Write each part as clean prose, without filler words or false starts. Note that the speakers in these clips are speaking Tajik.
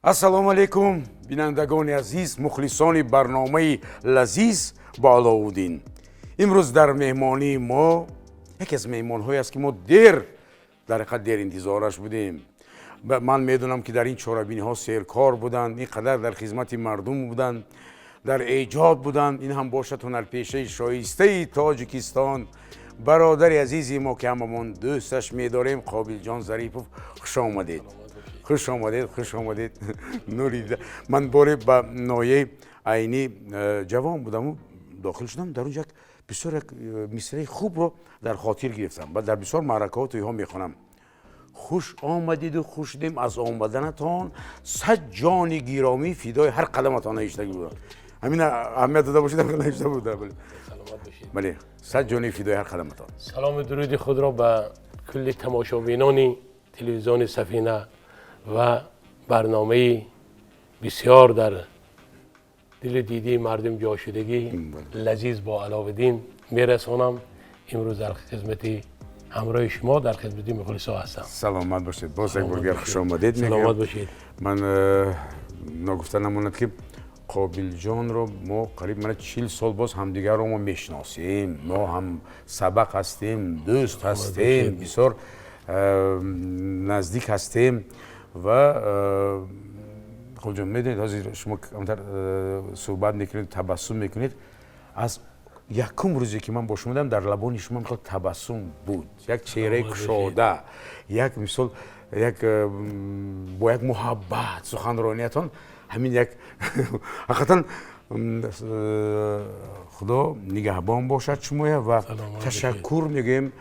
Ассалому алайкум, бинандагони азиз, мухлисони барномаи «Лазиз бо Аловуддин». Имрӯз дар меҳмонии мо яке аз меҳмонҳое аст, ки мо дер, дар ҳақиқат, дер интизораш будем. Ман медонам, ки дар ин чорабиниҳо серкор буданд, ин қадар дар хизмати мардум буданд, дар эҷод буданд. Ин ҳам бошад ҳунарпешаи шоистаи Тоҷикистон, бародари азизи мо, ки ҳамамон дӯсташ медорем, Қобилҷон Зарипов. Хуш омадед, хуш омадед, хуш омадед, нури. Ман боре ба ноҳияи Айнӣ, ҷавон будаму дохил шудам. Дар онҷо як бисёр як мисраи хубро дар хотир гирифтам ва дар бисёр маъракаҳо, тӯйҳо мехонам: «Хуш омадиду хушдем аз омаданатон, сад ҷони гиромӣ фидои ҳар қадаматон», навиштагӣ будам. Ҳамин аҳамият дода бошед, навишта буда. Бале, сад ҷони фидои ҳар қадаматон. Салому дуруди худро ба кулли тамошобинони телевизиони Сафина ва барномаи бисёр дар дили дидаи мардум ҷойшудагӣ, «Лазиз бо Аловуддин», мерасонам. Имрӯз дар хизмати ҳамроҳи шумо, дар хизмати мухлисо ҳастам. Саломат бошед. Боз як бор дигар хуш омадед. Саломат бошед. Ман ногуфта намонад, ки Қобилҷонро мо қариб мана 40 сол боз ҳамдигарро мо мешиносем. Мо ҳам сабақ ҳастем, дӯст ҳастем, бисёр наздик ҳастем. Ва Қобилҷон, медонед, ҳозир шумо камтар суҳбат мекунед, табассум мекунед. Аз якум рӯзе, ки ман бо шумо будам, дар лабони шумо мисол табассум буд, як чеҳраи кушода, як мисол як бо як муҳаббат суханрониятон. Ҳамин як ҳақиқатан Худо нигаҳбон бошад шумоя. Ва ташаккур мегӯем,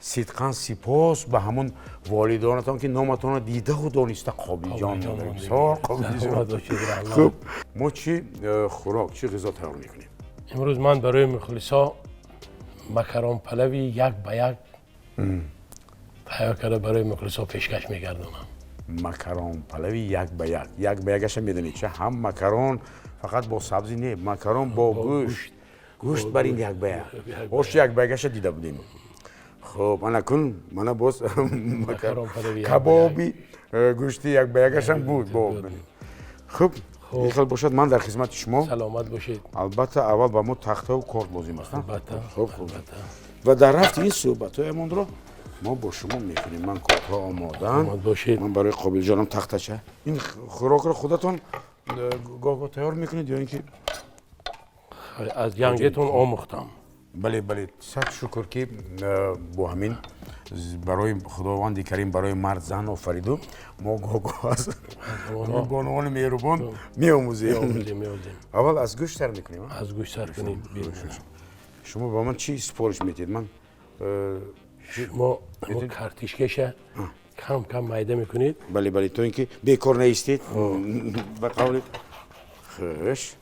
сидқан сипос ба ҳамон волидонатон, ки номатонро дидаву дониста Қобилҷон. Бисёр Қобилҷон. Хуб, мо чӣ хӯрок, чӣ ғизо тайёр мекунем? Имрӯз ман барои мухлисо макарон палави як ба як тайёр карда, барои мухлисо пешкаш мегардонам. Макарон палави як ба як. Як ба якаша медонед ча? Ҳам макарон фақат бо сабзӣ не, макарон бо гӯшт, гӯшт бар ин як ба як. Ош як ба якаша дида будем. Хуб, ана кун мана боз кабоби гӯшти як ба якашам буд. Хуб, ин хел бошад, ман дар хизмати шумо. Саломат бошед. Албатта, аввал ба мо тахтаву корд лозим аст. Албатта. Хуб, ва дар рафти ин суҳбатҳоямонро мо бо шумо мекунем. Ман кордҳо омодаанд. Ман барои Қобилҷонам тахтача. Ин хӯрокро худатон гоҳ-гоҳ тайёр мекунед ё ин ки? Аз ҷангетон омӯхтам. Бале, сад шукр, ки бо ҳамин барои Худованди Карим барои мард зан офариду мо гоҳ-гоҳ аз бонувони меҳрубон меомӯзем. Аввал аз гӯшт сар мекунем. Аз гӯшт сар кунем. Шумо ба ман чӣ супориш медиҳед? Ман Шумо картишкаша кам кам майда мекунед. Бале, то ин ки бекор наистед, ба қавли хуш.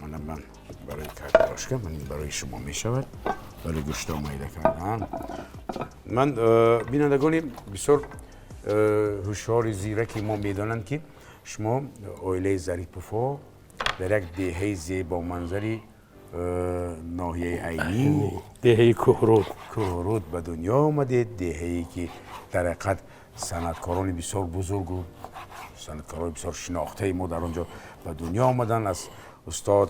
Мана, ман барои картошка, ман ин барои шумо мешавад, барои гӯшто майда кардан. Ман бинандагони бисёр ҳушёри зираки мо медонанд, ки шумо, оилаи Зариповҳо, дар як деҳаи зебоманзари ноҳияи Айнӣ, деҳаи Кӯҳруд. Кӯҳруд ба дунё омадед, деҳае ки дар ҳақиқат санъаткорони бисёр бузургу санъаткорони бисёр шинохтаи мо дар он ҷо ба дунё омаданд. Аз устод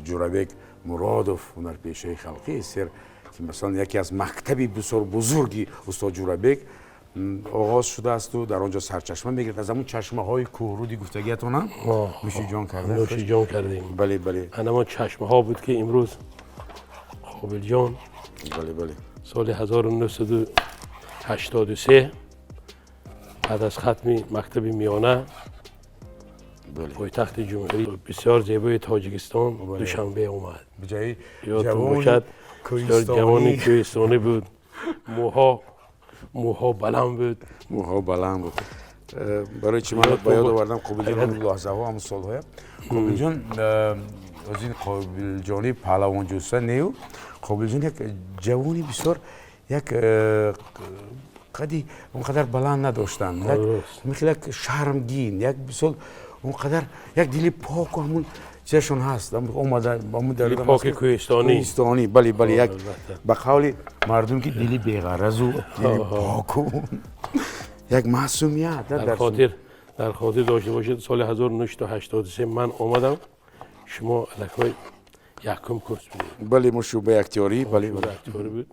Ҷӯрабек Муродов, ҳунарпешаи халқи СССР, ки масалан яке аз мактаби бисёр бузурги устод Ҷӯрабек оғоз шудаасту дар он ҷо сарчашма мегирад, аз ҳамун чашмаҳои Кӯҳруди гуфтагиятонам нӯшиҷон карда. Нӯшиҷон кардем. Бале. Ҳамон чашмаҳо буд, ки имрӯз Қобилҷон бале. соли 1983 баъд аз хатми мактаби миёна пойтахти ҷумҳурӣ бисёр зебои Тоҷикистон, Душанбе, омад. Ёдтон бошад, ҷавони кӯҳистонӣ буд, мӯҳо баланд буд. Мӯҳо баланд буд. Барои чӣ ман ба ёд овардам Қобилҷон лаҳзаҳо, ҳамун солҳоя? Қобилҷон аз ин Қобилҷони паҳлавонҷуса нею, Қобилҷон як ҷавони бисёр як қади он қадар баланд надоштанд, михел як шармгин, як бисёр он қадар як дили поку ҳамун чизашон ҳаст, омада. Поки кӯҳистонӣ. Кӯҳистонӣ, бале, як ба қавли мардум, ки дили беғаразу дили поку як маъсумият. Дар хотир Дар хотир дошта бошед, соли 1983 ман омадам, шумо аллакай якум курс будед. Бале, мо шӯъбаи актёрӣ, бале. Шӯъбаи актёрӣ буд.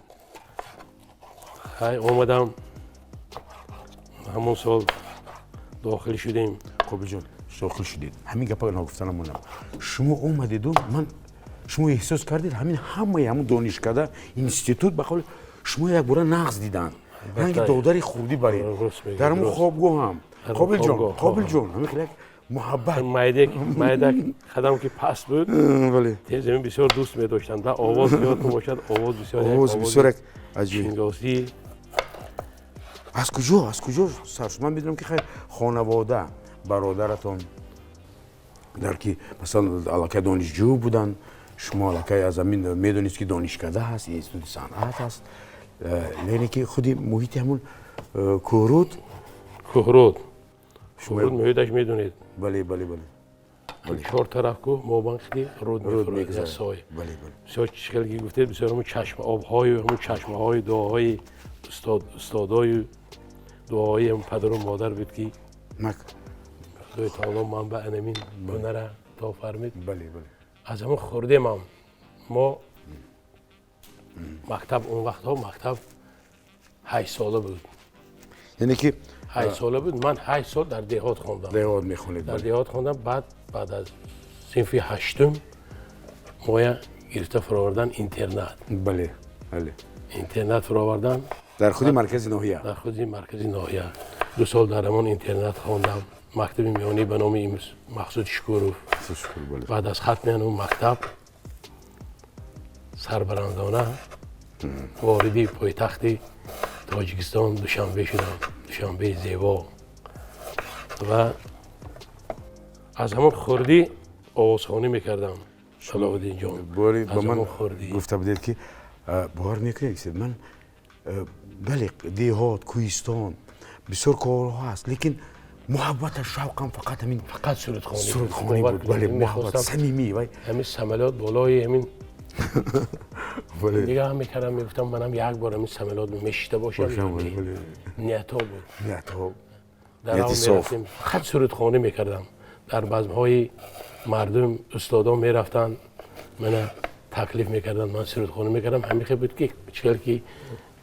Хай, омадам, ҳамон сол дохил шудем. Қобилҷон, дохил шудед, ҳамин гапа ногуфта намонам. Шумо омадеду ман шумо эҳсос кардед, ҳамин ҳамаи ҳамун донишкада, институт, ба қавли шумо якбора нағз диданд, ранги додари хурдӣ баред дар ҳамун хобгоҳам. Қобилҷон, Қобилҷон, ҳамин хел як муҳаббат. Майдак майдак қадам ки паст буд, тез ҳамин бисёр дӯст медоштанд. Да, овоз ёдтон бошад, овоз бисёр, овоз бисёр як аҷиб. Шингосӣ. Аз куҷо сар шуд? Ман медонам, ки хайр, хонавода, бародаратон дар ки, масалан, аллакай донишҷӯ буданд, шумо аллакай аз ҳамин медонист, ки донишкада ҳаст, институти санъат ҳаст, лене ки худи муҳити ҳамун Кӯҳруд. Кӯҳруд, Кӯҳруд муҳиташ медонед. Бале, бале, бале. Чор тараф кӯҳ, мобайн хели руд мефурад, сой. Бале, бале. Бисёр, хеле ки гуфтед, бисёр ҳамун чашма обҳою ҳамун чашмаҳои дуоҳои устод, устодою дуоҳои ҳамун падару модар буд, ки Худои таоло ман ба анамин ҳунара то фармид. Бале, бале. Аз ҳамун хурдемам мо мактаб, он вақтҳо мактаб 8 сола буд. Яъне ки 8 сола буд. Ман 8 сол дар деҳот хондам. Деҳот мехонед. Дар деҳот хондам. Баъд аз синфи ҳаштум моя гирифта фуровардан интернат. Бале, бале. Интернат фуровардан. Дар худи маркази ноҳия. Дар худи маркази ноҳия 2 сол дар ҳамон интернат хондам, мактаби миёнӣ ба номи Мақсуд Шукуров. Баъд аз хатми ҳамон мактаб сарбарандона вориди пойтахти Тоҷикистон, Душанбе шудам, Душанбеи зебо. Ва аз ҳамон хурдӣ овозхонӣ мекардам, Салоҳуддинҷон. Ба ман гуфта будед, ки бовар мекунед, ман, бале, деҳот, кӯҳистон, бисёр корҳо ҳаст, лекин муҳаббата, шавқам фақат ҳамин фақат сурудхонӣ. Сурудхонӣ буд, бале, муҳаббат самимӣ. Вай ҳамин самолёт болои ҳамин нигаҳ мекардам, мегуфтам, манам як бор ҳамин самолёт мешита бошам. Ниятҳо буд. Ниятҳо. Дар мерафтем, фақат сурудхонӣ мекардам дар базмҳои мардум. Устодон мерафтанд, мана таклиф мекарданд, ман сурудхонӣ мекардам. Ҳамин хел буд, ки чӣ ки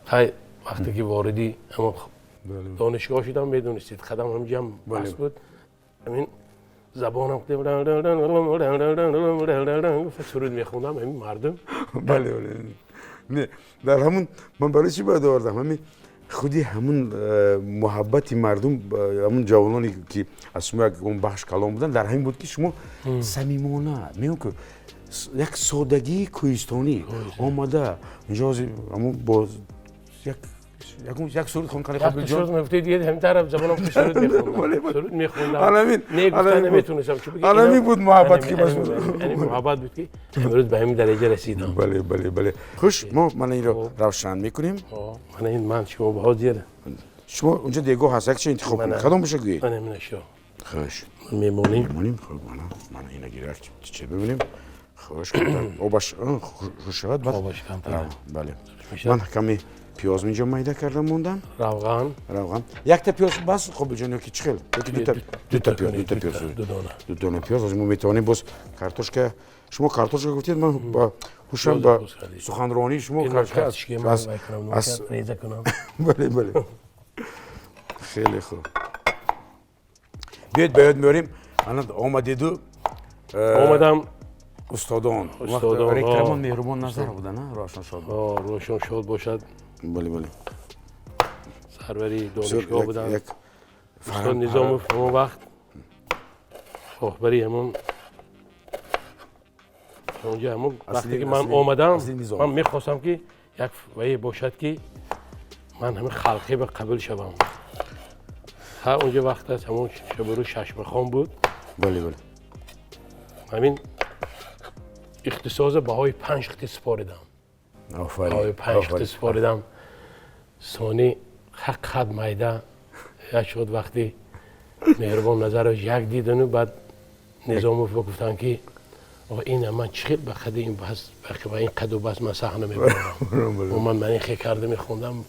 хай, вақте ки вориди ҳамон донишгоҳ шудам, медонистед, қадам ҳамҷам бас буд, ҳамин забонам суруд мехондам, ҳамин мардум. Бале, не, дар ҳамун ман барои чӣ бояд овардам, ҳамин худи ҳамун муҳаббати мардум, ҳамун ҷавононе, ки аз шумо як он бахш калон буданд, дар ҳамин буд, ки шумо самимона меон, ки як содагии кӯҳистонӣ омада инҷо, ҳамун бо як суруд хон. Қабилҷон, мегуфтед, ҳамин тараф забонам суруд мехондам, суруд мехондам. Не, гуфта наметонистам. Алами буд муҳаббат, ки муҳаббат буд, ки имрӯз ба ҳамин дараҷа расидам. Бале, хуш, мо мана инро равшан мекунем. Мана ин ман шумо ба ҳозир. Шумо унҷо дегоҳ ҳаст, якча интихоб кунед, кадом боша, гӯед. Мана минашо. Хуш. Мемонем. Мемонем. Хуб, мана ина гирак чӣ бибинем. Хуш, обаш хуш шавад. Обаш камтар. Бале, ман каме пиёз инҷо майда карда мондам. Равған. Равған. Якта пиёз бас, Қобилҷон, ёки чӣ хел? Ёки дута? Дута пиёз, дута пиёз. Ду дона. Ду дона пиёз. Ҳозир мо метавонем боз картошка. Шумо картошка гуфтед, ман ба ҳушам ба суханронии шумо картошка аз реза кунам. Бале, хеле хуб. Биёед, ба ёд меорем, ана омадеду. Омадам. Устодон, ректорамон Меҳрубон Назаров буда, на? Рӯҳашон шод. Рӯҳашон шод бошад. Бале. Сарвари донишгоҳ буданд устод Низомов, ҳамон вақт роҳбари ҳамон онҷа. Ҳамон вақте ки ман омадам, ман мехостам, ки як вае бошад, ки ман ҳамин халқе ба қабул шавам. Ҳа, онҷа вақт аст, ҳамон шабурӯз шашмахон буд. Бале. Ҳамин ихтисоза баҳои 5 хити супоридам. Баҳои 5 хити супоридам. Сони ҳақ хат майда як шуд. Вақти Меҳрубон Назарович як дидану баъд Низомов гуфтанд, ки ина ман чӣ хел ба қади ин бас, ба ин қаду бас ман саҳна мебарам? Ман ин хел карда мехондам.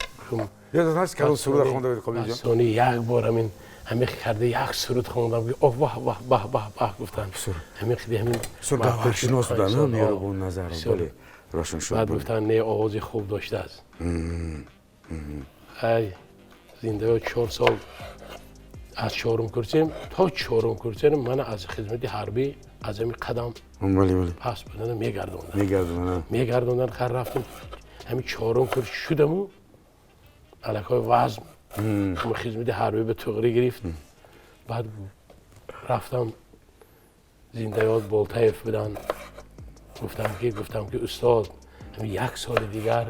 Ёдат ҳаст, кадом суруда хонда будед, Қобилҷон? Сони як бор ҳамин ҳамин карда як суруд хондам ки оҳ ваҳ ваҳ баҳ баҳ баҳ гуфтанд. Ҳамин хиди ҳамин бисёр гавҳаршинос буданд, Меҳрубон Назаров. Бале, рошан шуд. Баъд гуфтанд не, овози хуб доштааст. Ай зиндаёд 4 сол аз чорум курсем то чорум курсем мана аз хизмати ҳарбӣ аз ҳамин қадам пас будана мегардонданд. Мегардонданд. Хар рафтем ҳамин чорум курс шудаму аллакай вазм хизмати ҳарбӣ ба туғрӣ гирифт. Баъд рафтам зиндаёд Болтаев буданд. Гуфтам ки устод, ҳамин як соли дигар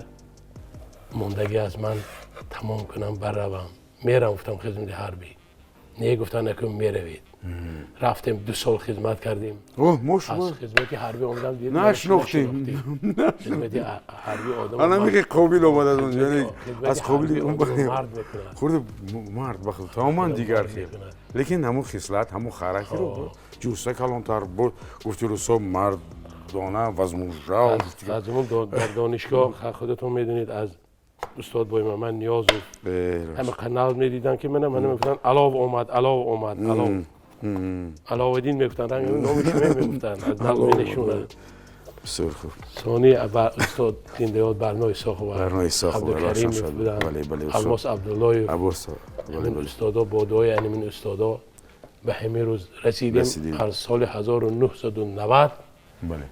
мондагӣ аз ман тамом кунам барравам. Мерам гуфтам хизмати ҳарбӣ. Не гуфтан накун меравед. Рафтем 2 сол хизмат кардем. Аз хизмати ҳарбӣ омадам дид нашнохтем. Хизмати ҳарбӣ одам ана миқи қобил омад аз онҷо, яъне аз қобили мард мекунад. Хурди мард ба худ тамоман дигар хел. Лекин ҳамун хислат, ҳамун характеро ҷусса калонтар буд. Гуфти русо мардона возмужал. Аз он дар донишгоҳ худатон медонед аз устод Боймамад Ниёзов ҳама канал медиданд ки мана мегуфтанд алов омад, алов омад, алов. Аловиддин мегуфтанд, номи шумо мегуфтанд, аз нав менишонанд. Бисёр хуб. Сони устод зиндаёд Барно Исоқова, Барно Исоқова, Абдукаримов буданд, Алмос Абдуллоев. Ҳамин устодо бо дуои ҳамин устодо ба ҳамин рӯз расидем. Аз соли 1990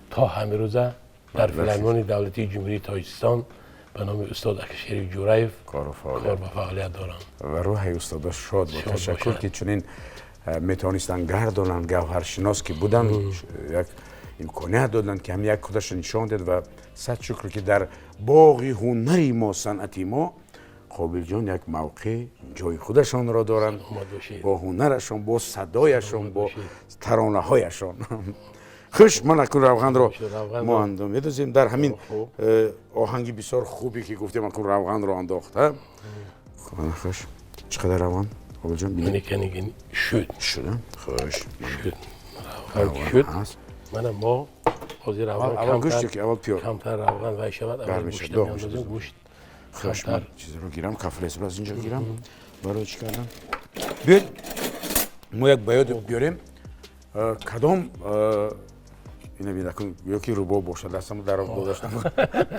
то ҳамин рӯза дар Филармонияи давлатии Ҷумҳурии Тоҷикистон ба номи устод Акашариф Ҷураев кор ва фаъолият дорам. Ва рӯҳи устодо шод бод. Ташаккур ки чунин метавонистанд гардонанд, гавҳаршинос ки буданд, як имконият доданд ки ҳам як худашро нишон дед ва сад шукр ки дар боғи ҳунари мо, санъати мо Қобилҷон як мавқеъ ҷои худашонро доранд бо ҳунарашон, бо садояшон, бо таронаҳояшон. Хуш, ман акун равғанро мо медозем дар ҳамин оҳанги бисёр хубе ки гуфтем, акун равғанро андохта. Хуш, чӣ қадар равған Қобилҷон? Шуд. Шуд? Хуш. Шуд. Шуд. Мана мо ҳозир равған аввал гӯшт ки аввал пиёз? Камтар равған вай шавад, аввал гӯшт меандозем, гӯшт. Хуш, ман чизро гирам, кафлесро аз инҷо гирам. Барои чӣ кардан? Биёед мо як ба ёд биёрем кадом ина бин акун ё ки рубоб бошад, дастам дар додаштам.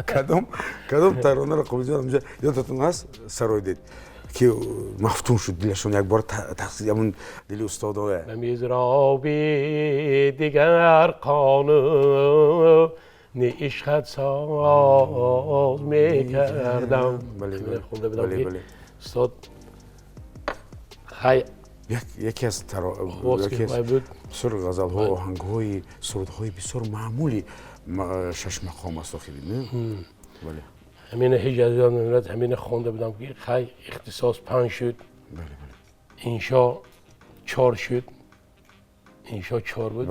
Кадом таронаро Қобилҷон инҷо ёдатон ҳаст сароидед ки мафтун шуд дилашон як бор тақсир ҳамун дили устодоя? Ба мизроби дигар қонуни ишқат соз мекардам. Хонда будам ки устод хай яке аз бисёр ғазалҳо, оҳангҳои сурудҳои бисёр маъмули шашмақом аст охири. Бале. ҳамина ҳеҷ аз ёд намерад, ҳамина хонда будам ки хай ихтисос 5 шуд, иншо 4 шуд, иншо 4 буд,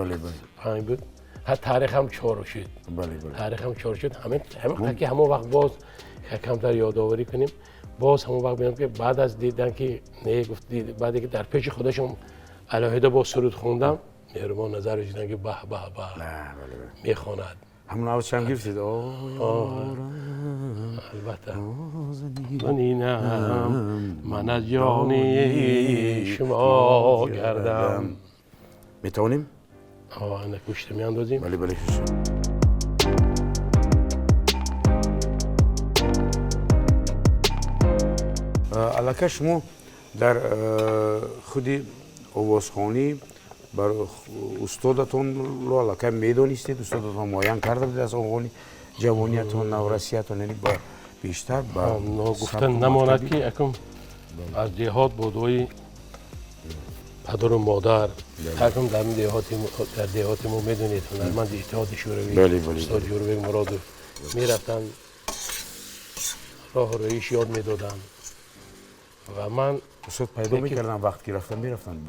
5 буд, ҳа таърихам 4 шуд, таърихам 4 шуд. Ҳамин ки ҳамон вақт боз камтар ёдоварӣ кунем, боз ҳамон вақт бинам ки баъд аз дидан ки не гуфт, баъде ки дар пеши худашон алоҳида боз суруд хондам, Меҳрубон Назаров дидан ки баҳ баҳ баҳ мехонад. Ҳамон авҷам гирифтед? Албатта. Манинам ман аз ҷони шумо гардам. Метавонем? Ана гӯшта меандозем. Бале, бале. Аллакай шумо дар худи овозхонӣ бар устодатонро аллакай медонистед, устодатон муайян карда будед аз оғони ҷавониятон, наврасиятон, яъне бештар ба ногуфта намонад ки акун аз деҳот бо дуои падару модар, акун дар деҳоти мо медонед ҳунарманди Иттиҳоди Шӯравӣ устод Ҷӯрабек Муродов мерафтанд, роҳу роиш ёд медоданд ва ман устод пайдо мекардам вақт ки рафтан мерафтанд.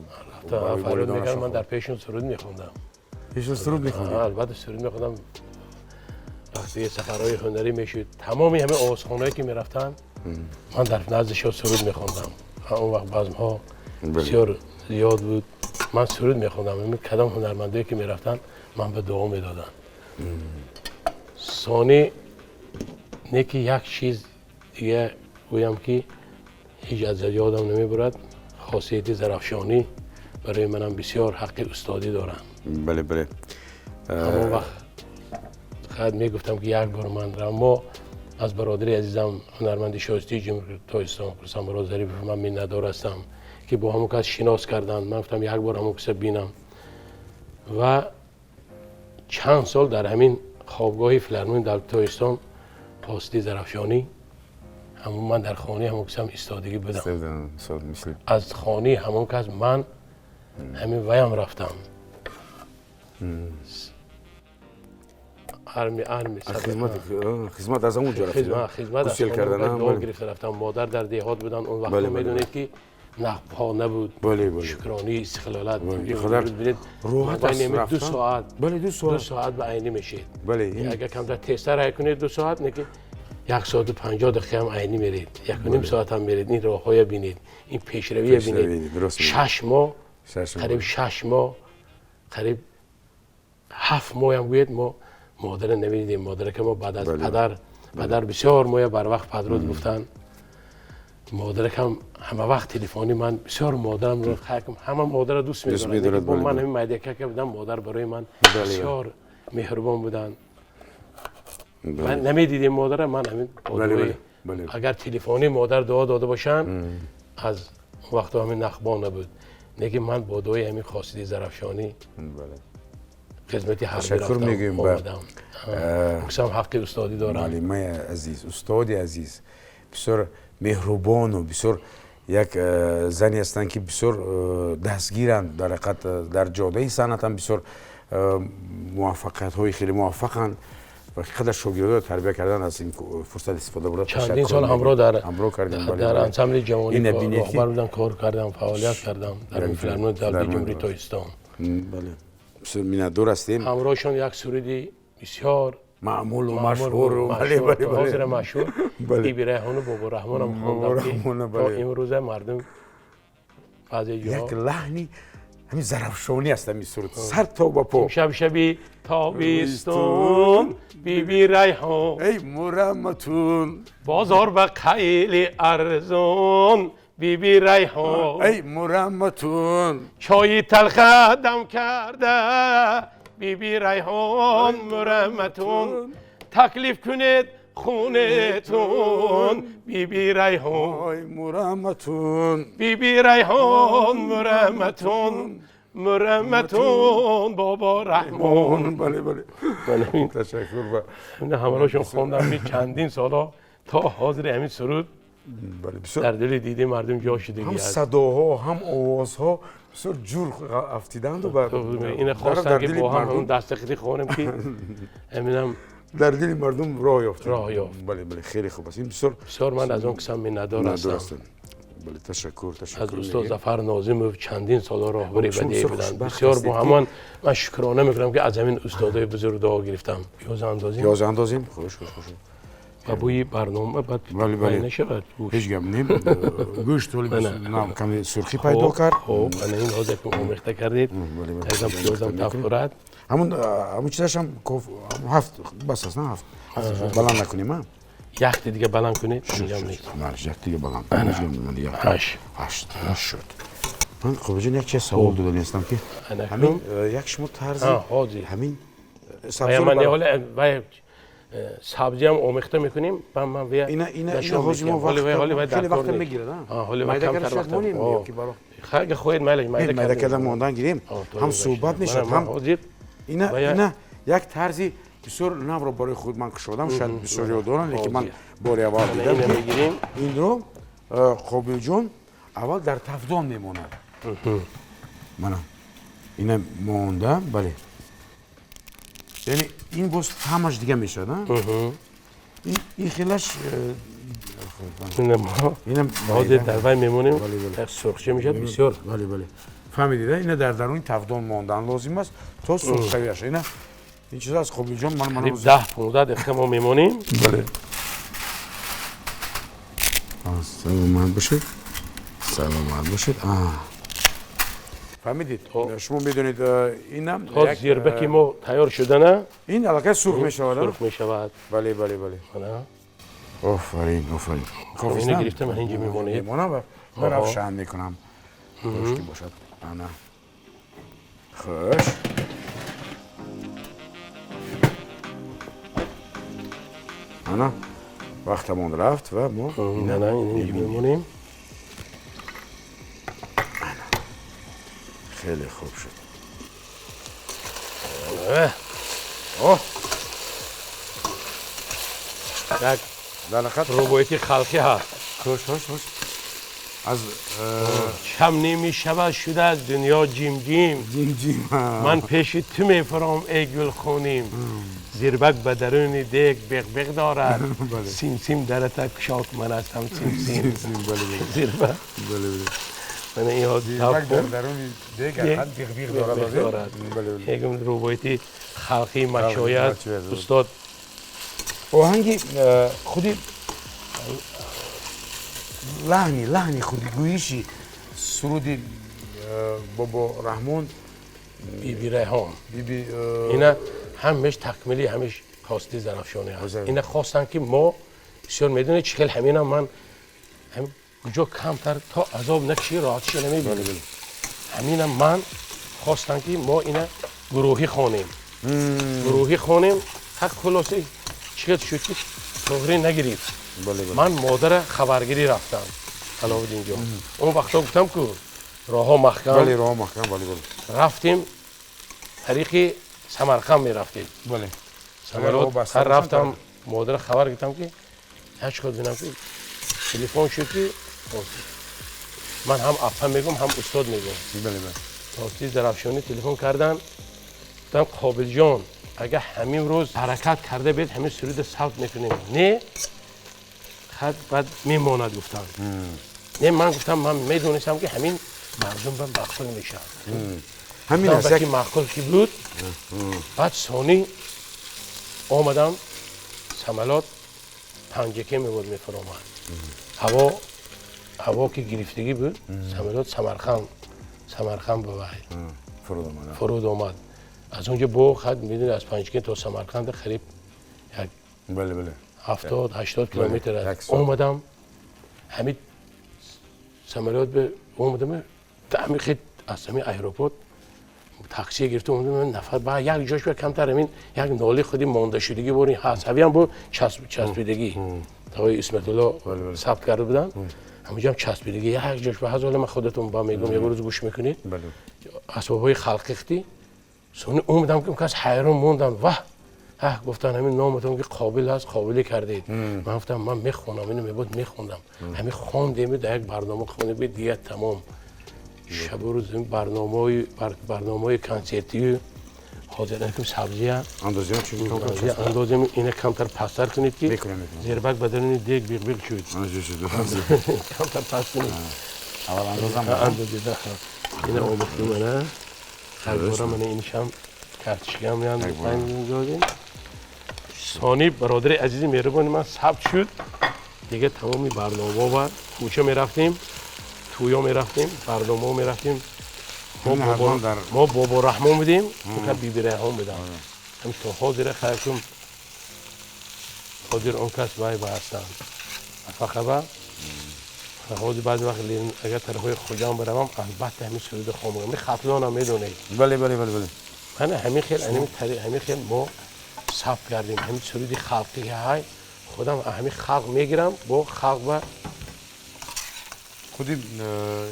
Фарёд мекардам, ман дар пешон суруд мехондам. Пешон суруд мехондед? Албатта суруд мехондам. Вақте сафарҳои ҳунарӣ мешуд, тамоми ҳамаи овозхонаҳое ки мерафтанд, ман дар наздишон суруд мехондам. Он вақт базмҳо бисёр зиёд буд, ман суруд мехондам. Кадом ҳунармандое ки мерафтанд, ман ба дуо медодам. Сони не ки як чиз дига гӯям ки ҳеҷ аз ёдам намебурад. Хосияти Зарафшонӣ барои манам бисёр ҳаққи устодӣ доранд. Бале, бале. Ҳамон вақт фақат мегуфтам, ки як бор ман мо аз бародари азизам, ҳунарманди шоистаи Ҷумҳурии Тоҷикистон Хурсандмурод Зарипов, ман миннатдор ҳастам, ки бо ҳамон кас шинос карданд. Ман гуфтам, як бор ҳамон каса бинам ва чанд сол дар ҳамин хобгоҳи филармонии давлати Тоҷикистон Хосияти Зарафшонӣ, ҳамон ман дар хонаи ҳамон касам истодагӣ будам. Аз хонаи ҳамон кас ман ҳамин ваям рафтам. Арми, арми. Хизмат аз ҳамон ҷо рафтед? Хизмат аз ҳамон гирифта рафтам. Модар дар деҳот буданд. Он вақт медонед, ки нақбҳо набуд. Шукронии истиқлолият. Роҳат аст. 2 соат. Бале, 2 соат. 2 соат ба Айнӣ мешед. Агар камтар тезтар ҳай кунед, 2 соат не, ки 1 соату 50 дақиқа ҳам Айнӣ меред, 1.5 соат ҳам меред. Ин роҳҳоя бинед, ин пешравия бинед. 6 моҳ, қариб 6 моҳ, қариб 7 моҳам гӯед, мо модара намедидем. Модарака мо баъд аз падар бисёр моя барвақт падруд гуфтанд. Модаракам ҳама вақт телефони ман бисёр модарамро, ҳама модарро дӯст медорад. Ман ҳамин майдакака будам, модар барои ман бисёр меҳрубон буданд. Ман намедидем модара. Ман ҳамин агар телефони модар дуо дода бошанд, аз он вақто ҳамин нақбон набуд, лекин ман бо дуои ҳамин Хосияти Зарафшонӣ хизмати ташаккур мегӯем. Омадам. Касам ҳаққи устодӣ дорам. Муаллимаи азиз, устоди азиз, бисёр меҳрубону бисёр як зане ҳастанд, ки бисёр дастгиранд. Дар ҳақиқат, дар ҷодаи санъатам бисёр муваффақиятҳои хеле муваффақанд ва қадар шогирдоро тарбия кардан. Аз ин фурсат истифода бурда чандин сол ҳамроҳ дар ансамбли ҷавонӣ роҳбар будам, кор кардам, фаъолият кардам дар филармонияи давлати Ҷумҳурии Тоҷикистон. Бале, бисёр миннатдор ҳастем. Ҳамроҳшон як суруди бисёр маъмулу машҳуру ҳозира машҳур «Биби Райҳону Бобо Раҳмонам» хондам, ки то имрӯза мардум баъзе ҷо як лаҳни ҳамин зарафшонӣ аст ҳамин суруд сар то ба по. Шаб, шаби тобистон, Биби Райҳон, эй мурамматун, бозор ба қайли арзон, Биби Райҳон, эй мурамматун, чойи талха дам карда, Биби Райҳон, мурамматун, таклиф кунед хунетун, Биби Райҳон, ой мурамматун, Биби Райҳон, мурамматун, мурамматун, Бобо Раҳмон. Бале, ташаккур. Ҳамарошон хондам. Чандин соло то ҳозири ҳамин суруд дар дили диди мардум ҷо шудагӣ. Ҳам садоҳо, ҳам овозҳо бисёр ҷур афтиданду. Ина хостам, ки бо ҳам дастахти хонем, ки ҳаминам дар дили мардум роҳ ёфт. Роҳ ёфт. Бале, хеле хуб аст ин бисёр. Бисёр ман аз он касам миннатдор ҳастам. Бале, ташаккур. Ташаккур. Аз устод Зафар Нозимов, чандин соло роҳбари бадеӣ буданд. Бисёр бо ҳамон ман шукрона мекунам, ки аз ҳамин устодои бузург дуо гирифтам. Пиёз андозем. Пиёз андозем. Хуш, хуш, хуш. Ба бӯи барнома баъд нашавад. Ҳеҷ гап не, гӯшт ҳоли каме сурхӣ пайдо кард. Хоб, ана ин ҳозир омехта кардед, азам пиёзам таф хӯрад. Ҳамун чизашам ҳафт бас аст, на ҳафт баланд накунем, а? Якти дига баланд кунед. Як дига баланд. Ҳашт. Ҳашт шуд. Ман, Қобилҷон, як чиз савол додани ҳастам, ки ҳамин як шумо тарзи ҳамин сабзиам омехта мекунем. Ман хеле вақта мегирад. Хоҳед, майлаш. Майда карда мондан гирем, ҳам суҳбат мешавад, ҳам ина як тарзи бисёр навро барои худ ман кушодам. Шояд бисёриё доранд, лекин ман бори аввал дидам инро. Қобилҷон аввал дар тафдон мемонад. Мана ина монда, бале, яъне ин боз таъмаш дига мешавад. Ин хелаш. Ҳозир дар вай мемонем, сурхча мешавад бисёр. Бале, фаҳмидед, ина дар даруни тафдон мондан лозим аст то сурхшавиаш. Ина ин чиз аз Қобилҷон ман 10-15 дақиқа мо мемонем. Бале, саломат бошед, саломат бошед. Фаҳмидед, шумо медонед, инам то зирбаки мо тайёр шудана. Ин аллакай сурх мешавад. Сурх мешавад. Бале. Офарин, офарин. Ина гирифта ман инҷа мемонед. Мемонам ва ман равшан мекунам. Гӯшти бошад. Ана. Хуш. Ана вақтамон рафт ва мо ина мемонем. Хеле хуб шуд. Оҳ! Як дар рубоияти халқӣ ҳаст. Хуш, хуш, хуш. Аз шам намешавад шуда аз дунё ҷим-ҷим. Ҷим-ҷим. Ман пеши ту мефурам эй гулхоним. Зирбак ба даруни дег беқ-беқ дорад. Сим-сим дарата кушод ман ҳастам сим-сим. Зирбак. Бале, бале. Ман ин зирбак дар даруни дег беқ-беқ дорад. Як рубоияти халқии мачоя аст. Устод оҳанги худи лаҳни худгӯиши суруди Бобо Раҳмон Биби Райҳон. Биби ина ҳамеш такмили ҳамеш хости Зарафшонӣ ҳаст. Ина хостанд ки мо бисёр медонед чӣ хел ҳамина ман куҷо камтар то азоб накашӣ роҳатшо намебинӣ. Ҳамина ман хостанд ки мо ина гурӯҳӣ хонем. Гурӯҳӣ хонем, ҳақ хулоса чӣ хел шуд ки тоғрӣ нагирифт. Ман модара хабаргирӣ рафтам Аловуддин ҷон. Он вақто гуфтам ку роҳҳо маҳкам. Бале, роҳҳо маҳкам, бале, бале. Рафтем тариқи Самарқанд мерафтем. Бале. Самолёт рафтам, модара хабар гирифтам ки ҳеҷ худ бинам ки телефон шуд ки ман ҳам апа мегӯм, ҳам устод мегӯм. Бале, бале. Тости Зарафшонӣ телефон кардан, гуфтам Қобилҷон, агар ҳамин рӯз ҳаракат карда биед, ҳамин суруд сабт мекунем. Не, хат баъд мемонад гуфтам. Не, ман гуфтам ман медонистам ки ҳамин мардум ба маъқул мешавад. Ҳамин аст ки маъқул ки буд. Баъд сонӣ омадам, самолёт панҷаке мебуд мефаромад. Ҳаво ки гирифтагӣ буд, самолёт Самарқанд ба вай фуруд омад. Аз он ҷо бо хат медонед аз Панҷакент то Самарқанд қариб як 70-80 километр аст. Омадам, ҳамин самолёт омадам, ҳамин хел аз ҳамин аэропорт таксия гирифта омадам, нафар ба як ҷош ба камтар ҳамин як ноли худи мондашудагӣ бори ҳаст. Ҳавиам бо часпидагӣ. Тағои Исматулло сабт карда буданд. Ҳаминҷо ҳам часпидагӣ як ҷош ба ҳазор ман худатон ба мегӯм, як рӯз гӯш мекунед. Асбобҳои халқӣ хти. Сони омадам ки кас ҳайрон мондам. Ваҳ! Ҳа, гуфтан ҳамин номатон ки қобил ҳаст, қобилӣ кардед. Ман гуфтам ман мехонам, инро мебуд мехондам. Ҳамин хондем дар як барнома хондем, дигар тамом. Шабу рӯз барномаҳои консертию ҳозир накунем сабзия. Андозем чӣ андозем ина камтар пасттар кунед ки зирбак ба даруни дег биқ-биқ шуд. Камтар паст кунед. Аввал андозам. Андозида. Ина омӯхтем ана. Харбора мана инишам картишкам меандозем. Сони бародари азизи меҳрубони ман сабт шуд. Дигар тамоми барномаҳо ва кӯча мерафтем, тӯё мерафтем, барномаҳо мерафтем. Мо Бобо Раҳмон будем, он Биби Райҳон будам. Ҳам то ҳозира хайркум ҳозир он кас вай ба ҳастанд. Нафақа ба ҳозир баъзе вақт агар тарафҳои Хуҷанд баравам, албатта ҳамин суруди хом мегӯям. Хатлонам медонед. Бале, бале, бале, бале. Мана ҳамин хел, ҳамин хел мо сабт кардем. Ҳамин суруди халқӣ ҳай худам ҳамин халқ мегирам, бо халқ ба худи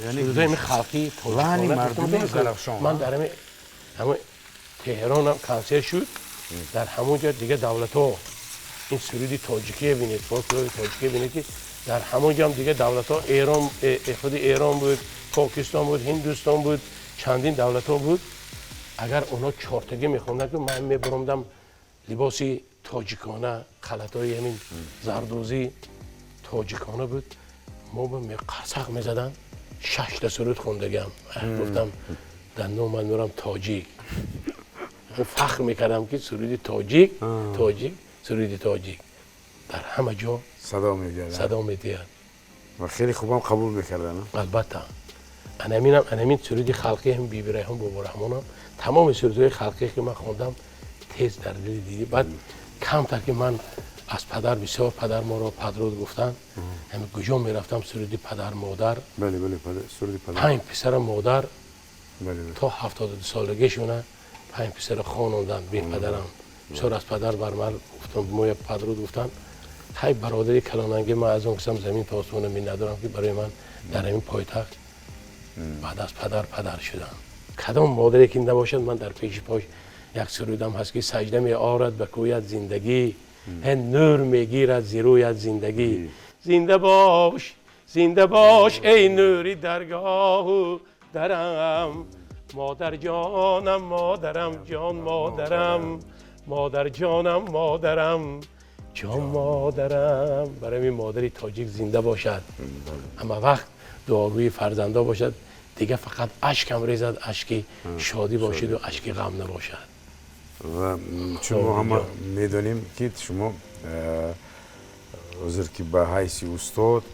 яъне суруди халқӣ лаҳни мардуми Зарафшон. Ман дар ҳамин Теҳрон ҳам консерт шуд, дар ҳамон ҷо дигар давлатҳо ин суруди тоҷикие бинед, фолклори тоҷикие бинед ки дар ҳамон ҷо ҳам дигар давлатҳо Эрон, худи Эрон буд, Покистон буд, Ҳиндустон буд, чандин давлатҳо буд. Агар онҳо чортагӣ мехонданд, ки ман мебаромдам либоси тоҷикона, халатҳои ҳамин зардӯзӣ тоҷикона буд, мо ба қарсақ мезаданд. 6 суруд хондагиам. Гуфтам дар ном ман нурам тоҷик. Фахр мекардам ки суруди тоҷик, тоҷик, суруди тоҷик дар ҳама ҷо садо медиҳад. Садо медиҳад. Ва хеле хубам қабул мекарданд. Албатта. Анамин суруди халқӣ ҳам Биби Райҳон, Бобо Раҳмонам, тамоми сурудҳои халқӣ ки ман хондам тез дар дили дидӣ. Баъд камтар ки ман Аз падар бисёр падар моро падруд гуфтанд. Ҳами куҷо мерафтам суруди падар модар. Бале, бале, суруди падар. 5 писара модар то 72 солагишона 5 писара хононданд бе падарам. Бисёр аз падар бар ман гуфтам, моя падруд гуфтанд. Хай бародари калонанги ман аз он кисам замин то осмона миннатдорам ки барои ман дар ҳамин пойтахт баъд аз падар падар шудам. Кадом модаре ки набошад, ман дар пеши пош як сурудам ҳаст ки саҷда меорад ба кӯят зиндагӣ, нур мегирад зирӯят зиндагӣ. Зинда бош, зинда бош эй нури даргоҳу дарам, модар ҷонам, модарам ҷон модарам, модар ҷонам, модарам ҷон модарам. Барои ин модари тоҷик зинда бошад, ҳама вақт дуогӯи фарзандо бошад, дига фақат ашкам резад, ашки шодӣ бошад ва ашки ғам набошад. Ва чун мо ҳама медонем ки шумо ҳозир ки ба ҳайси устод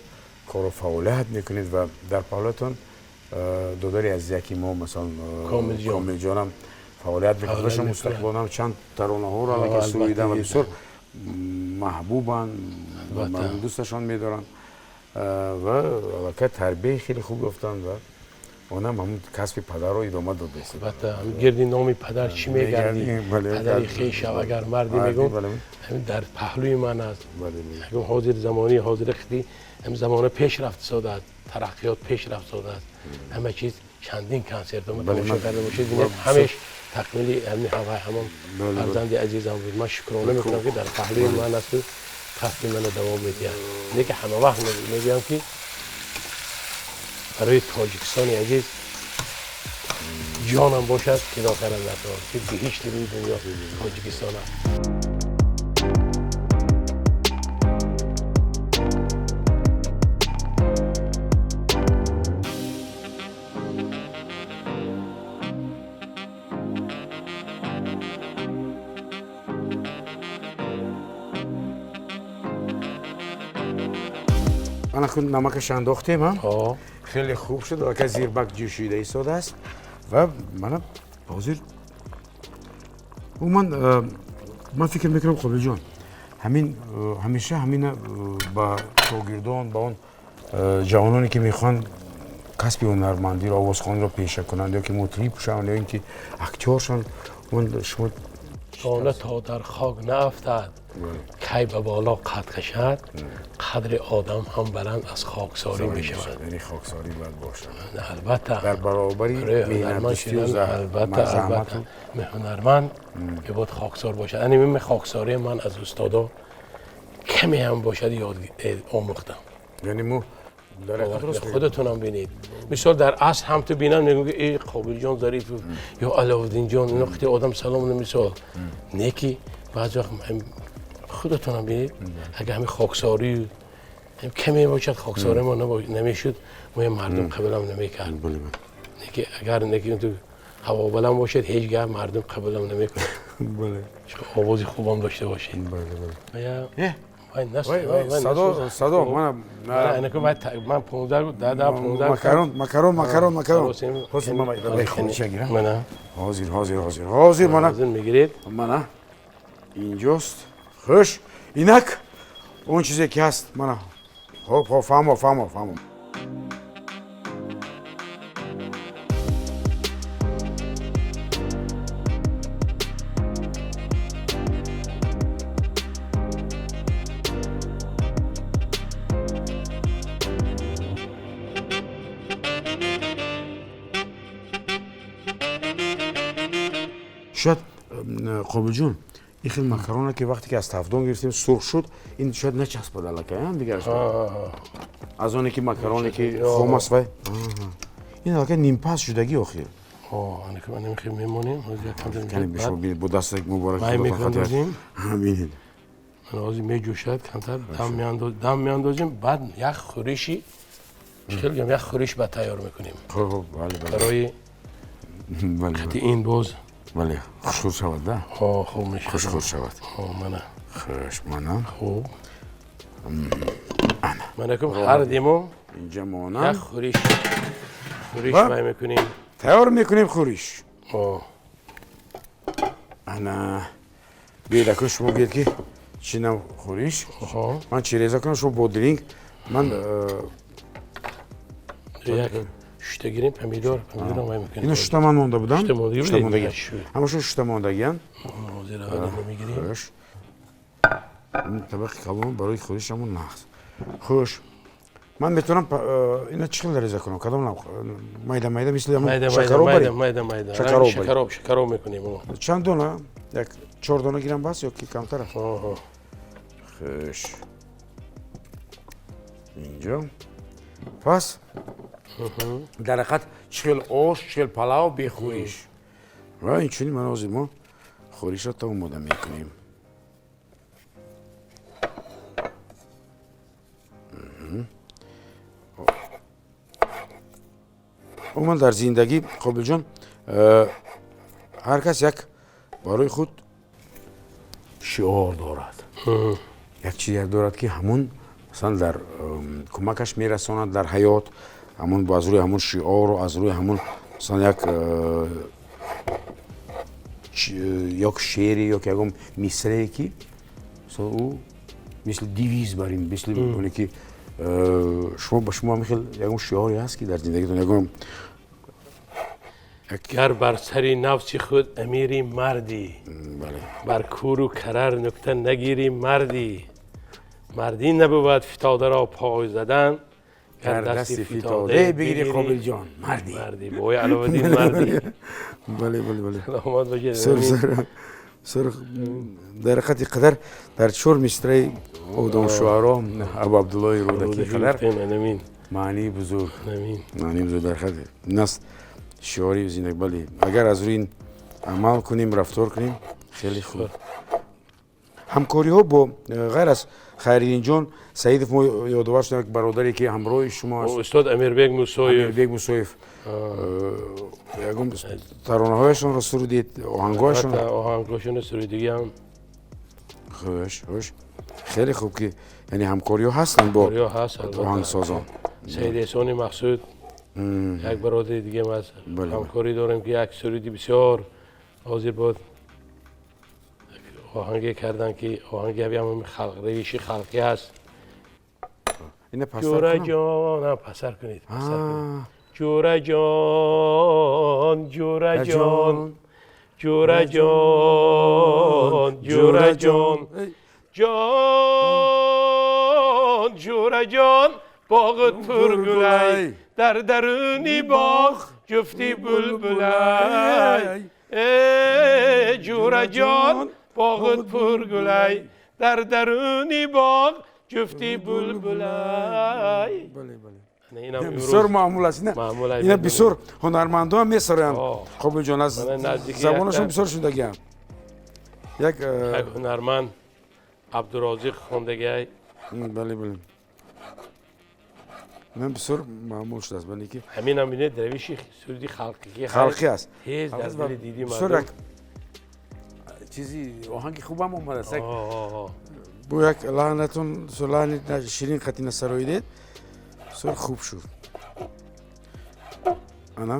кору фаъолият мекунед ва дар паҳлӯятон додари азизаки мо, масалан Комилҷонам фаъолият мекунад ва шумо мустақилонам чанд таронаҳоро аллакай суруидан ва бисёр маҳбубанд, мардум дӯсташон медоранд ва аллакай тарбияи хеле хуб ёфтанд ва онам ҳамун касби падарро идома додааст. Албатта, гирди номи падар чӣ мегардӣ? Падари хешав агар марде мегӯм, ҳамин дар паҳлӯи ман аст. Мегӯм ҳозир замони ҳозир хеле ҳам замона пешрафт шудааст, тараққиёт пешрафт шудааст. Ҳама чиз чандин консертҳо тамошо карда бошед, бинед ҳамеш такмили ҳамин ҳавай ҳамон фарзанди азизам буд. Ман шукрона мекунам ки дар паҳлӯи ман аст ва касби маро давом медиҳад. Не ки ҳама вақт мегӯям ки барои тоҷикистони азиз ҷонам бошад фидо кардан дар ки биҳишти рӯи дунё Тоҷикистон аст. Ана кун намакаш андохтем, ҳа? Хеле хуб шуд, аллакай зирбак ҷӯшида истодааст ва мана ҳозир ман фикр мекунам Қобилҷон, ҳамин ҳамеша ҳамина ба шогирдон, ба он ҷавононе ки мехоҳанд касби ҳунармандиро, овозхониро пеша кунанд ё ки мутриб шаванд ё ин ки актёр шаванд, шумо дона то дар хок наафтад, кай ба боло қад кашад, қадри одам ҳам баланд аз хоксорӣ мешавад. Яъне хоксорӣ бояд бошад. Албатта. Дар баробари меҳнатдӯстию албатта, албатта. Ҳунарманд ки бояд хоксор бошад. Ани ман хоксории ман аз устодо каме ҳам бошад ёд омӯхтам. Яъне мо худатонам бинед. Мисол дар аср ҳам ту бинам мегӯям ки эй Қобилҷон Зарифов ё Аловуддинҷон, ино қити одам салом намисол. Не ки баъзе вақт худатонам бинед, агар ҳамин хоксорӣ каме бошад, хоксорӣ мо намешуд, мо мардум қабулам намекард. Не ки агар не ки ту ҳаво баланд бошад, ҳеҷ гап мардум қабулам намекунад. Овози хубам дошта бошед. Садо, садо, ман ман 15 10 15 макарон, макарон, макарон, макарон. Ҳозир ман вай хонича гирам. Ҳозир, ҳозир, ҳозир, ҳозир мана. Ҳозир мегиред. Мана инҷост. Хуш, инак он чизе ки ҳаст, мана. Хоб, хоб, фаҳмо, фаҳмо, фаҳмо. Шояд Қобилҷон, ин хел макарона ки вақте ки аз тафдон гирифтем сурх шуд, ин шояд начаспад аллакай, дигараш аз оне ки макароне ки хом аст вай ин аллакай нимпаз шудагӣ охир. Мемонем бо дастак муборак бинед. Ҳозир меҷӯшад, камтар дам меандозем, баъд як хӯриши хел гам, як хӯриш ба тайёр мекунем. Барои қати ин боз Бале, хушхур шавад, да? Хо, хуб мешавад. Хушхур шавад. Хо, мана. Хуш, мана. Хуб. Мана кум ҳар димо инҷа мона. Як хӯриш. Хӯриш вай мекунем. Тайёр мекунем хӯриш. Хо. Ана. Биёед акун шумо гӯед ки Чӣ нав хӯриш? Ман чӣ реза кунам, шумо бодринг, ман як шута гирем, помидор, помидор май мекунем. Ино шута ман монда будам, шута мондагӣ, ҳамашон шута мондагиан. Ҳозир мегирем. Хуш, табақи калон барои хӯриш ҳамон нағз. Хуш, ман метавонам ина чӣ хел реза кунам? Кадом нав? Майда майда, мисли ҳамон шакароб? Майда майда майда, шакароб. Шакароб, шакароб мекунем. Чанд дона? Як чор дона гирам бас ё ки камтар аст? Хуш, инҷо пас дар ҳақиқат чӣ хел ош, чӣ хел палав бехӯриш? Ва инчунин ман ҳозир мо хӯришро то омода мекунем. Умуман дар зиндагӣ, Қобилҷон, ҳар кас як барои худ шиор дорад, як чизе дорад, ки ҳамун масалан дар кӯмакаш мерасонад дар ҳаёт. Ҳамун аз рӯи ҳамун шиору аз рӯи ҳамун масалан як як шеъре ё ягон мисрае, ки ӯ мисли девиз бар ин, мисли оне ки шумо ба шумо ҳамин хел ягон шиоре ҳаст, ки дар зиндагитон ягон? Гар бар сари нафси худ амири мардӣ, бар куру карар нукта нагирӣ мардӣ, мардӣ набувад фитодаро пой задан, гар дасти фитода бигирӣ, Қобилҷон, мардӣ. Мардӣ бой Аловуддин, мардӣ. Бале, бале, бале. Саломат бошед. Сар дар ҳақиқат қадар дар чор мисраи одамшуаро Абу Абдуллои Рӯдакӣ қадар маънии бузург, маънии бузург дар ҳақиқат ин аст шиори зиндагӣ. Бале, агар аз рӯи ин амал кунем, рафтор кунем, хеле хуб. Ҳамкориҳо бо ғайр аз Хайриддинҷон Саидов, мо ёдовар шудем, як бародаре, ки ҳамроҳи шумо аст, устод Амирбек Мусоев. Амирбек Мусоев, ягон таронаҳояшонро сурудед, оҳангҳояшон? Оҳангҳошонро сурудигиам. Хуш, хуш, хеле хуб, ки яъне ҳамкориҳо ҳастанд бо оҳангсозон. Саид Эҳсони Мақсуд, як бародари дигам аст, ҳамкорӣ дорем, ки як суруди бисёр ҳозир буд, оҳанге кардан, ки оҳанги ҳамин халқ, равиши халқӣ аст. Ҷӯраҷон, пасар кунед. Ҷӯраҷон, ҷӯраҷон, ҷӯраҷон, ҷӯраҷон, ҷон, ҷӯраҷон, боғи пургулай, дар даруни боғ ҷуфти булбулай. Ҷӯраҷон, боғи пургулай, дар даруни боғ ҷуфти булбулай. Бисёр маъмул аст ина, бисёр ҳунармандон месароянд, Қобилҷон, аз забонашон бисёр шунидагиам. Як ҳунарманд Абдурозиқ хондагиай. Бале, бале, ман бисёр маъмул шудааст, бале ки ҳаминам бинед, равиши суруди халқӣ. Халқӣ аст. Тез дар дили диди бисёр як чизи оҳанги хубам омадааст. Бо як лаҳнатон, лаҳни ширин қатӣ насароидед, бисёр хуб шуд. Ана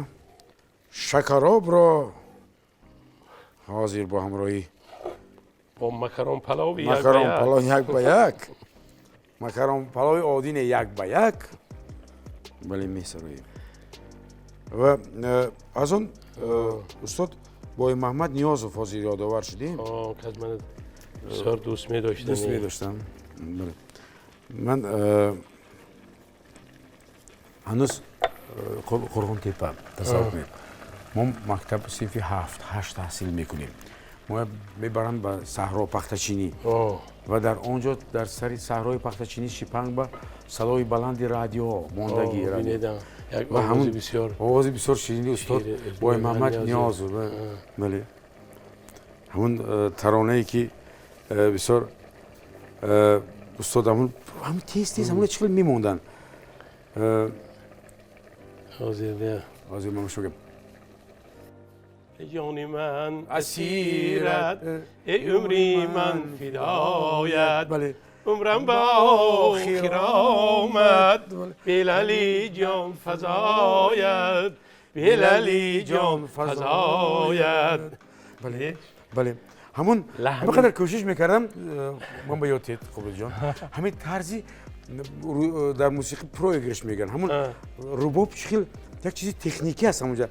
шакаробро ҳозир бо ҳамроҳӣ бо макарон палови. Макарон палов як ба як, макарон палови оддӣ не, як ба як, бале, месароем. Ва аз он устод Бой Маҳмад Ниёзов ҳозир ёдовар шудем. Кас ман бисёр дӯст медоштам. Дӯст медоштам. Ман ҳанӯз Қурғонтепа, тасаввур кунед, мо мактаб синфи ҳафт ҳашт таҳсил мекунем, мо мебаранд ба саҳро пахтачинӣ ва дар он ҷо дар сари саҳрои пахтачинӣ шипанг ба салои баланди радио мондагӣ овози бисёр ширини устод Бой Маҳмад Ниёзов. Бале, ҳамун таронае, ки бисёр устод ҳамун ҳамун тез тез ҳамуна чӣ хел мемонданд. Ҳозир ман шумо ҷони ман асират, эй умри ман фидоят, умрам ба охир омад, Билали ҷон фазояд, Билали ҷон фазояд. Бале, бале. Ҳамон ҳамин қадар кӯшиш мекардам, ман ба ёд тед, Қобилҷон, ҳамин тарзи дар мусиқӣ проигрыш мегӯянд, ҳамон рубоб чӣ хел як чизи техникӣ аст ҳамонҷа.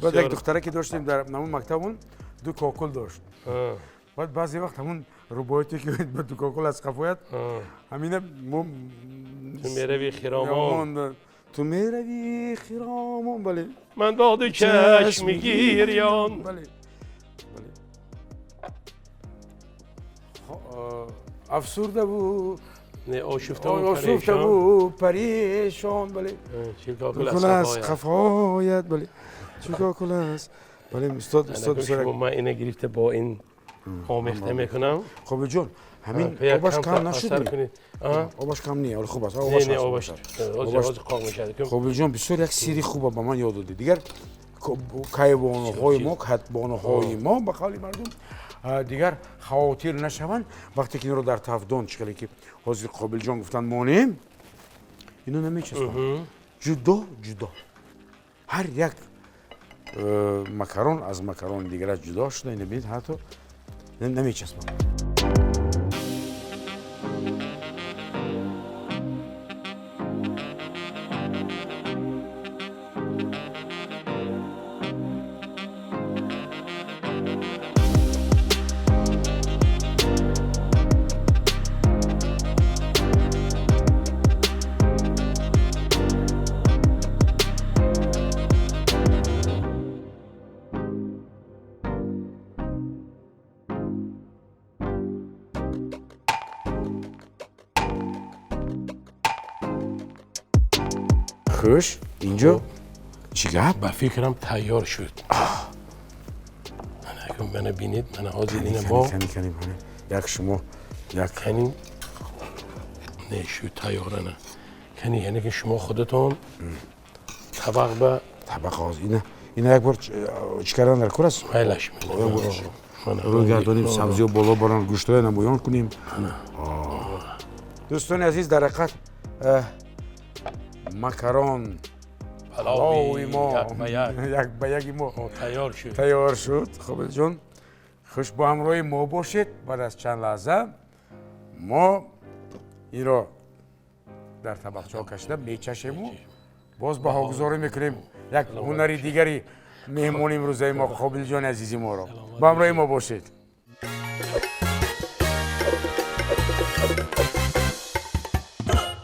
Баъд як духтараке доштем дар ҳамон мактабон, ду кокул дошт. Баъд баъзе вақт ҳамон рубоите ки ба ду кокул аз қафояд, ҳамина мо ту мерави хиромон, ту мерави хиромон, бале, ман бо ду чашми гирён. Бале, бале. Афсурдаву ошуфтаву парешон, бале, чӣ аз қафояд, бале, чӣ кокул аст, бале. Устод, устод, ман ина гирифта бо ин омехта мекунам. Қобилҷон, ҳамин обаш кам нашуд? Обаш кам не, ҳоли хуб аст. Обаш қоқ мешавад. Қобилҷон, бисёр як сирри хуба ба ман ёд додӣ. Дигар кайвонуҳои мо, катбонуҳои мо, ба қавли мардум, дигар хавотир нашаванд. Вақте ки инро дар тафдон, чӣ хеле ки ҳозир Қобилҷон гуфтанд, монем, ино намечаспанд, ҷудо ҷудо, ҳар як макарон аз макарони дигараш ҷудо шуда, ина бинед, ҳатто намечаспанд. Хуш, инҷо чӣ гап? Ба фикрам, тайёр шуд. Мана бинед, мана ҳозир ина мо як шумо як кани не шуд, тайёрана. Кани, яъне ки шумо худатон табақ ба табақ ҳозир ина, ина як бор чӣ кардан дар кор аст? Майлаш. Рӯй гардонем, сабзиё боло баран, гӯштҳоя намоён кунем. Дӯстони азиз, дар ҳақиқат макарон палови мо як ба яки мо тайёр шуд, тайёр шуд. Қобилҷон, хуш, бо ҳамроҳи мо бошед. Баъд аз чанд лаҳза мо инро дар табақчаҳо кашида мечашему боз баҳогузорӣ мекунем як ҳунари дигари меҳмони имрӯзаи мо, Қобилҷони азизи моро. Бо ҳамроҳи мо бошед.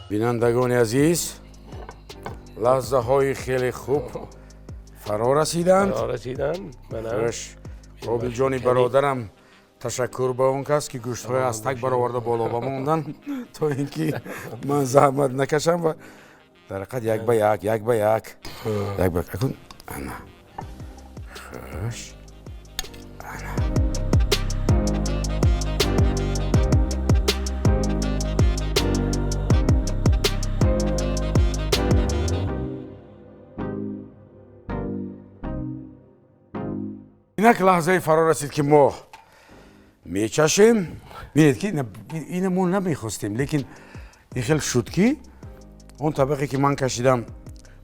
Бинандагони азиз, лаҳзаҳои хеле хуб фаро расиданд. Хуш, Қобилҷони бародарам, ташаккур ба он кас, ки гӯштҳои аз таг бароварда боло ба мондан, то ин ки ман заҳмат накашам. Ва дар ҳақиқат як ба як, як ба як, як ба як. Акун ана, хуш, ана. Инак лаҳзаи фаро расид, ки мо мечашем. Бинед, ки ина мо намехостем, лекин ин хел шуд, ки он табақе, ки ман кашидам,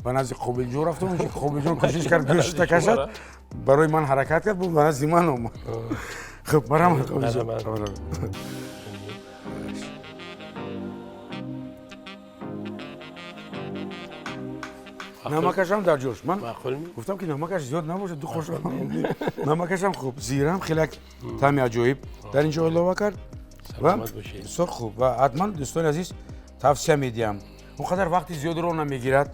ба назди Қобилҷон рафтам, Қобилҷон кӯшиш кард гӯшта кашад, барои ман ҳаракат кард, ба назди ман омад. Хуб, барам, Қобилҷон. Намакашам дар ҷош. Ман гуфтам, ки намакаш зиёд набошад, ду қошуқ намакашам хуб, зирам хеле як таъми аҷоиб дар ин ҷо илова кард ва бисёр хуб. Ва ҳатман, дӯстони азиз, тавсия медиҳам, он қадар вақти зиёдро намегирад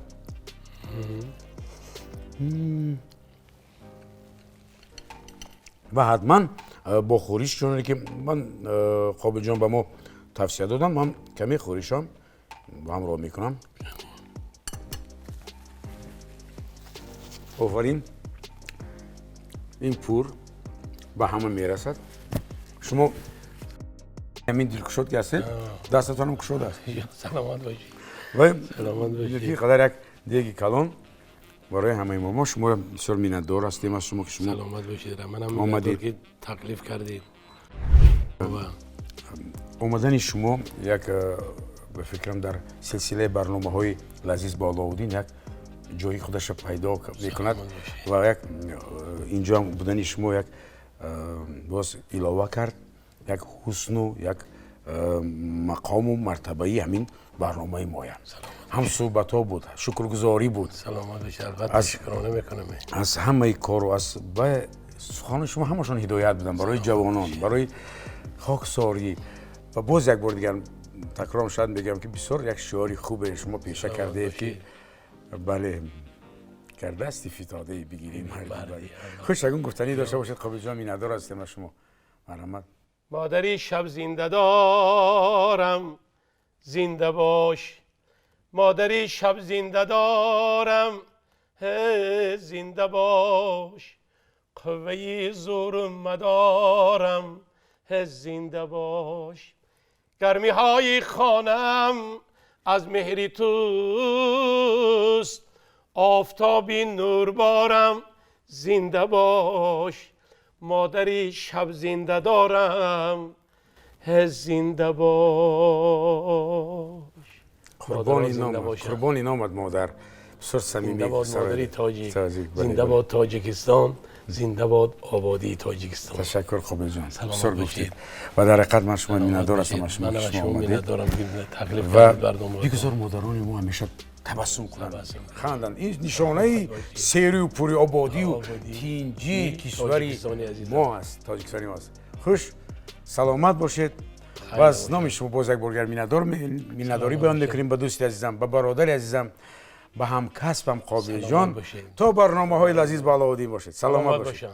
ва ҳатман бо хӯриш, чуноне ки ман Қобилҷон ба мо тавсия додам, ман каме хӯришам ҳамроҳ мекунам. Офарин, ин пур ба ҳама мерасад. Шумо ҳамин дилкушод ки ҳастед, дастатонам кушод аст. Саломат бошед. Ва саломат бошед. Қадар як деги калон барои ҳамаи мо. Мо шуморо бисёр миннатдор ҳастем аз шумо, ки шумо саломат бошед. Манам миннатдор, ки таклиф кардед. Омадани шумо як, ба фикрам, дар силсилаи барномаҳои Лазиз бо Алоуддин як ҷои худаша пайдо мекунад ва як инҷо будани шумо як боз илова кард як ҳусну, як мақому мартабаи ҳамин барномаи моя. Ҳам суҳбатҳо буд, шукргузорӣ буд. Аз ҳамаи кору аз суханони шумо ҳамашон ҳидоят буданд барои ҷавонон, барои хоксорӣ. Ва боз як бор дигар такрор шояд мегӯям, ки бисёр як шиори хубе шумо пеша кардаед, ки бале, кардасти фитодаи бигирӣ. Хуш, ягон гуфтанӣ дошта бошед, Қобилҷон, миннатдор ҳастем аз шумо, марҳамат. Модари шаб зинда дорам, зинда бош. Модари шаб зинда дорам, зинда бош. Қувваи зӯру мадорам, зинда бош. Гармиҳои хонам аз меҳри туст, офтоби нурборам, зинда бош. Модари шаб зинда дорам, зинда бош. Қурбони номат, модар, бисёр самимӣ. Зинда бод модари тоҷик, зинда бод Тоҷикистон, зинда бод ободии Тоҷикистон. Ташаккур, Қобилҷон, бисёр гуфтед ва дар ҳақиқат ман шумо миннатдор ҳастам аз шумо, ки шумо омадед. Ва бигузор модарони мо ҳамеша табассум кунанд, ханданд. Ин нишонаи серию пури ободию тинҷии кишвари мо аст, Тоҷикистони мо аст. Хуш, саломат бошед. Ва аз номи шумо боз як бор дигар миннатдорӣ баён мекунем ба дӯсти азизам, ба бародари азизам, ба ҳамкасбам Қобилҷон. То барномаҳои Лазиз бо Алоуддин бошед, саломат бошед.